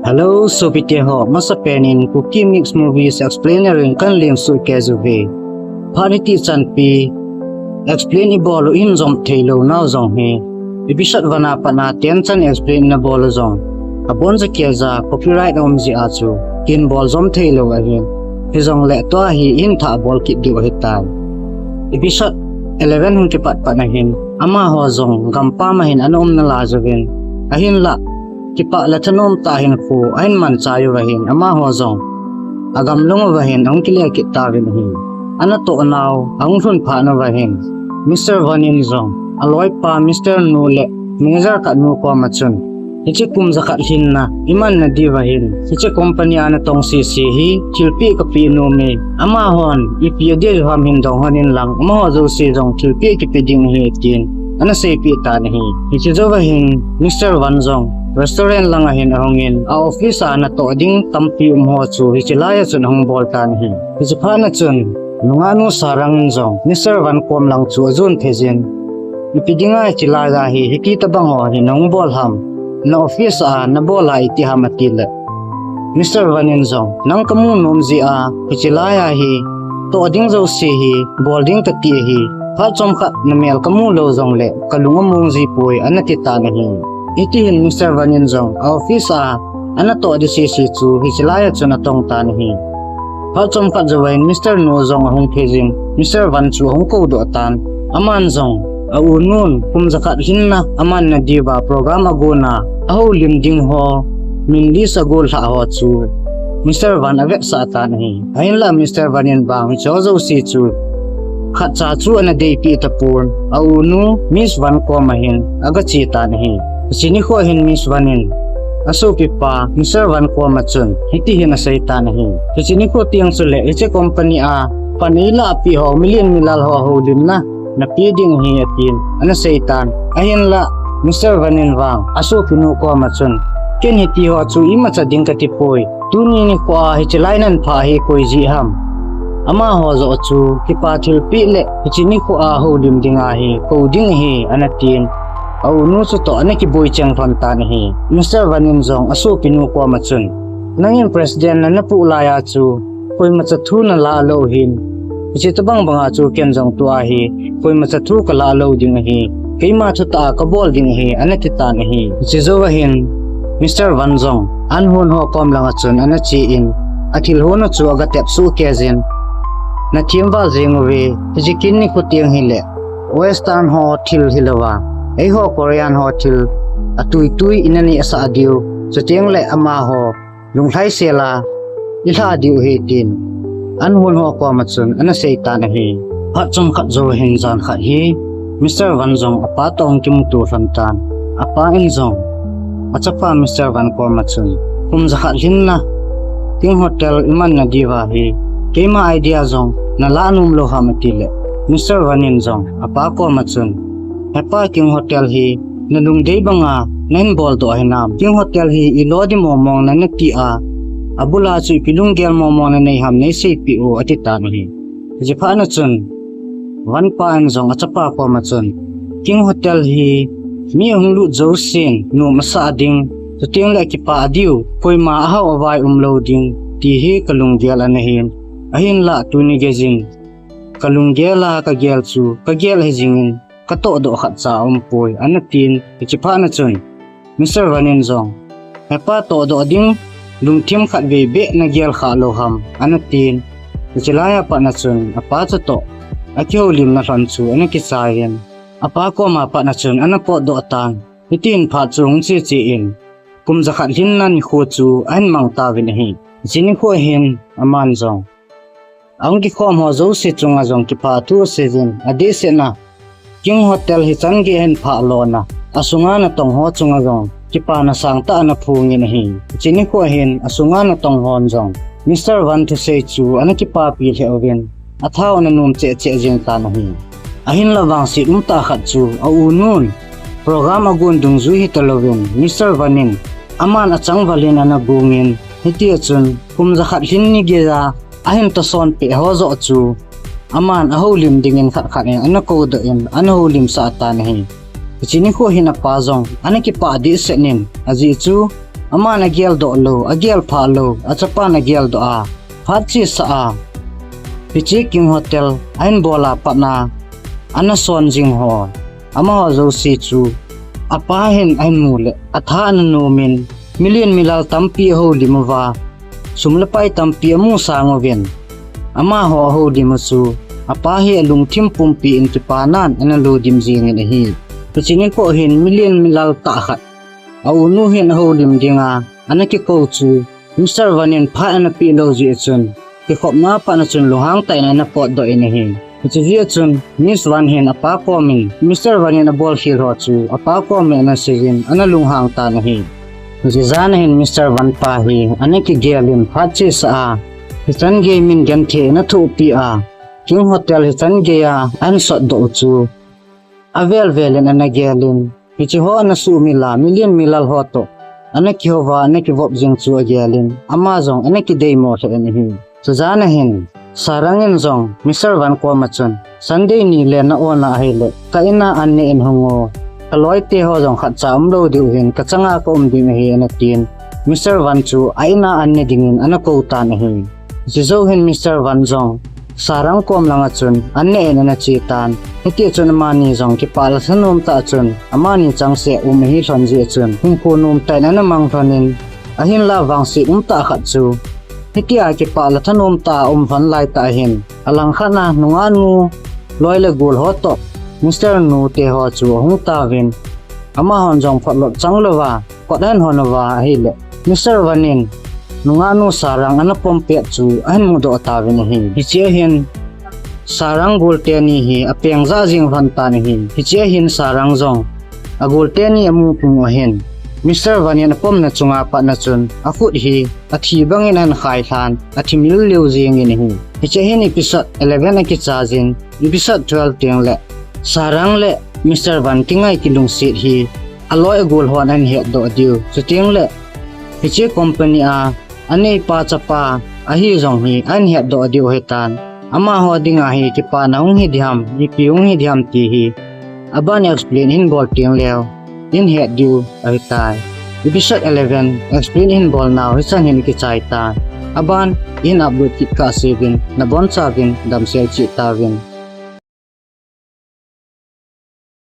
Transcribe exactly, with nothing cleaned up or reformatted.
Hello, sopite ho, masapen in Kuki Mix Movies Explainer in kahin lemsuh kit uve. Phat hiti chanpi, explain ibol u in jom theilou nau jong hi, episode one a pat a ten chan explain nabol u jong, abon ja kei ja copyright aum jeh a chu, kin bol jom theilou ahin. Hijongle tua hi in thah bol kit diu ahitai. Episode eleven hung kipat pat na hin, amaho jong gampam a hin ana um nalai uvin. Ahinlah, kipah le thanom tah a hinkho ahin manchai uva hin, amaho jong agamlung uva hin ahung kile kit tauvin ahi. Ana toh nau ahung lhun phat uva hin, Mister Van in jong aloipa Mister Nu le manager khat nu koma chun, hiche kum jakhat lhinna imanna diuva hin, hiche company a natong sese hi thilpeh kapeh nom e. Amahon ipi adei u ham hin dong hon in lang, amaho jouse jong thilpeh kipe ding ahi, tin ana seipeh tan ahi. Hiche jouva hin Mister Van jong restaurant langa hin ahung in, a office a natoh ding tampi um ho chu hiche laiya chun ahung bol tan ahi. Hiche phat na chun nungah nu Sarang in jong Mister Van kom lang chu ajon thei jin, ipi dinga hiche laiya hi hiti tobang ho hi nahung bol ham, na office a nabol a iti ham, atile, Mister Van in jong, nang kamu nom jeh a hiche laiya hi toh ding jouse hi bol ding kati ahi. Phat chomkhat namel kamu lou jongle kalung among ji poi, ana ti tan ahi. Hiti hin Mister Van in jong a office a anatoh ding sese chu hiche laiya chun atong tan ahi. Phat chomkhat jouva hin Mister Nu jong ahung thei jin, Mister Van chu ahung koudoh tan. Aman jong, a u nun kum jakhat lhinna amanna diuva program agonna ahoulim ding ho min list agollhah ho chu Mister Van avetsah tan ahi. Ahinlah Mister Van in vang hicheho jouse chu khatcha chu ana deipeh tapon, a u nu Miss Van koma hin agache tan ahi. Hiche nikho hin Miss Van in asopipa Mister Van koma chun hiti hin asei tan ahi. Hiche nikho teng chule hiche company a pan eilahpeh ho, milien milal ho houlimna napeh ding ahi, atin ana sei tan. Ahinlah Mister Van in vang asopinu koma chun, ken hitiho chu imacha ding kati poi. Tuni nikho a hiche lai nan phah hi koi jeh ham? Amaho joh chu kipa thilpeh le hiche nikho a houlim dinga hi kou ding ahi, ana tin, a u nu chutoh ana kiboi cheng lhon tan ahi. Mister Van in jong asopinu koma chun, nangin president na napoh laiya chu koimacha thu nalah lou hin, hiche tobang banga chu ken jong tua hi koimacha thu kalah lou ding ahi. Keima thutah a kabol ding ahi, ana ti tan ahi. Hiche jouva hin Mister Van jong an hon ho kom langa chun ana che in, athil hon u chu agatep soh kei jin, nathem val jeng uve, hiche kin nikho teng hile Western ho thil hilouva, eiho Korean ho thil atuitui ina nehsah diu, chuteng le amaho lunglhaisel a ilha diu ahi, tin an hon ho koma chun ana sei tan ahi. Phat chomkhat jou hin jan khat hi Mister Van jong apa toh ahung kimuto lhon tan. Apa in jong achapa Mister Van koma chun, kum jakhat lhinna King Hotel imanna diuva hi keima idea jong nalah nom lou ham, atile, Mister Van in jong apa koma chun, hepa, King Hotel hi nalungdei banga nahin boldoh hinam? King Hotel hi ilo ding mongmong na nati a, abula chu ipi lunggel mongmong nanei ham neiseipeh o, ati tan ahi. Hiche phat na chun Van pa in jong achapa koma chun, King Hotel hi mi ahung lut jousen nom asah ding, chuteng le akipah diu, koima ahao avai umlou ding, ti hi kalunggel ana hin. Ahinlah tuni geijin kalunggel a kagel chu kagel hijingin, katohdoh khatcha aumpoi, ana tin. Hiche phat na chun Mister Van in jong, hepa, tohdoh ding lungthim khatvei beh nagel khah lou ham, ana tin. Hiche laiya pat na chun apa chutoh akihoulimna lhon chu ana kichai in, apa koma pat na chun ana potdoh tan. Hitin phat chu hung cheche in, kum jakhat lhinna nikho chu ahin mang tauvin ahi. Hiche nikho hin aman jong ahung kikhom ho jouse chunga jong kipa thu aseijin, adehset na King Hotel hi chan gei ahin phah lona, asunga natong ho chunga jong kipana sangtah ana phongin ahi. Hiche nikho hin asunga natong hon jong Mister Van thusei chu ana kipapi lheh uvin, athao ana nom cheh cheh jeng tan ahi. Ahinlah vangset umtah khat chu a unun program agon dungjui hitalouvin, Mister Van in aman achangval in ana gongin, hitia chun kum jakhat lhin ni geija ahin tosonpeh ho joh chu aman ahoulim dingin khat khat in ana koudoh in ana houlimsah tan ahi. Hiche nikho hin apa jong ana kipah dehset in, ajeh chu Aman agel doh lou, agel phah lou, achapan agel doh a, phat chesa a, hiche King Hotel ahin bol a pat a, ana son jing ho, amaho jouse chu apa hin ahin mu le atha ana nom in, milian milal tampi ahoulim uva, sum le pai tampi amu sang uvin, amaho ahoulim u chu apa hi alungthim pumpi in kipanan ana ludim jing in ahi. Hiche nikho hin milian milal tah khat a unu hin ahoulim dinga ana kikou chu Mister Van in phat ana peh lou jeh chun, kikhopna a pat a chun lunghang tah in ana potdoh in ahi. Hiche jeh chun Miss Van hin apa kom in Mister Van in abol khel ho chu apa kom in ana sei in ana lunghang tan ahi. Hiche jan a hin Mister Van pa hi ana kigel in phat chesa a, hichan gei min genthei ana thohpi a, King Hotel hichan gei a ahin sotdoh u chu avel vel in ana gel in, hiche ho ana sumil a, milian milal ho toh ana kihou va ana kivop jing chu agel in, ama jong ana kideimo lheh in ahi. Chujan a hin Sarang in jong Mister Van kom a chun, Sunday ni le na on a ahile ka in a an ne in hung o, ka loi te ho jong khatcha umlou diu hin ka chang a ka um ding ahi, ana tin, Mister Van chu a in a an ne ding in ana kou tan ahi. Hiche jou hin Mister Van jong Sarang kom lang a chun an ne in ana che tan. Hiti chun amani jong kipah le thanom tah chun amani changseh um ahi lhon jeh chun, hinkho nom tah in ana mang lhon in, ahinlah vangset um tah khat chu, hiti a kipah le thanom tah a um lhon lai tah a hin, alang khat a nungah nu loi le gol ho toh Mister Nu te ho chu ahung tauvin, amahon jong photlot chang louva kot ahin hon uva ahile, Mister Van in nungah nu Sarang ana pom pet chu ahin mudoh tauvin ahi. Hiche a hin Sarang gol teni hi apeng jah jing lhon tan ahi. Hiche a hin Sarang jong agol teni amu pum u ahin, Mister Van in apomna chunga pat a chun akhut hi athi bang in ahin khai lhan, athi mil lheh jing in ahi. Hiche a hin episode eleven akichai jin, episode twelve teng le Sarang le Mister Van kingai kilungset hi aloi agol hon ahin hetdoh diu. Chuteng le hiche company a aneipa chapa ahi jong hi ahin hetdoh diu ahitan. Amaho dinga hi kipana hung hi diham, ipi hung hi diham ti hi aban explain in bol teng leu in het diu ahitai. Episode eleven explain in bol nau hichan hin kichai tai. Aban in upload kit kah seuvin, nabonchauvin damsel cheh tauvin.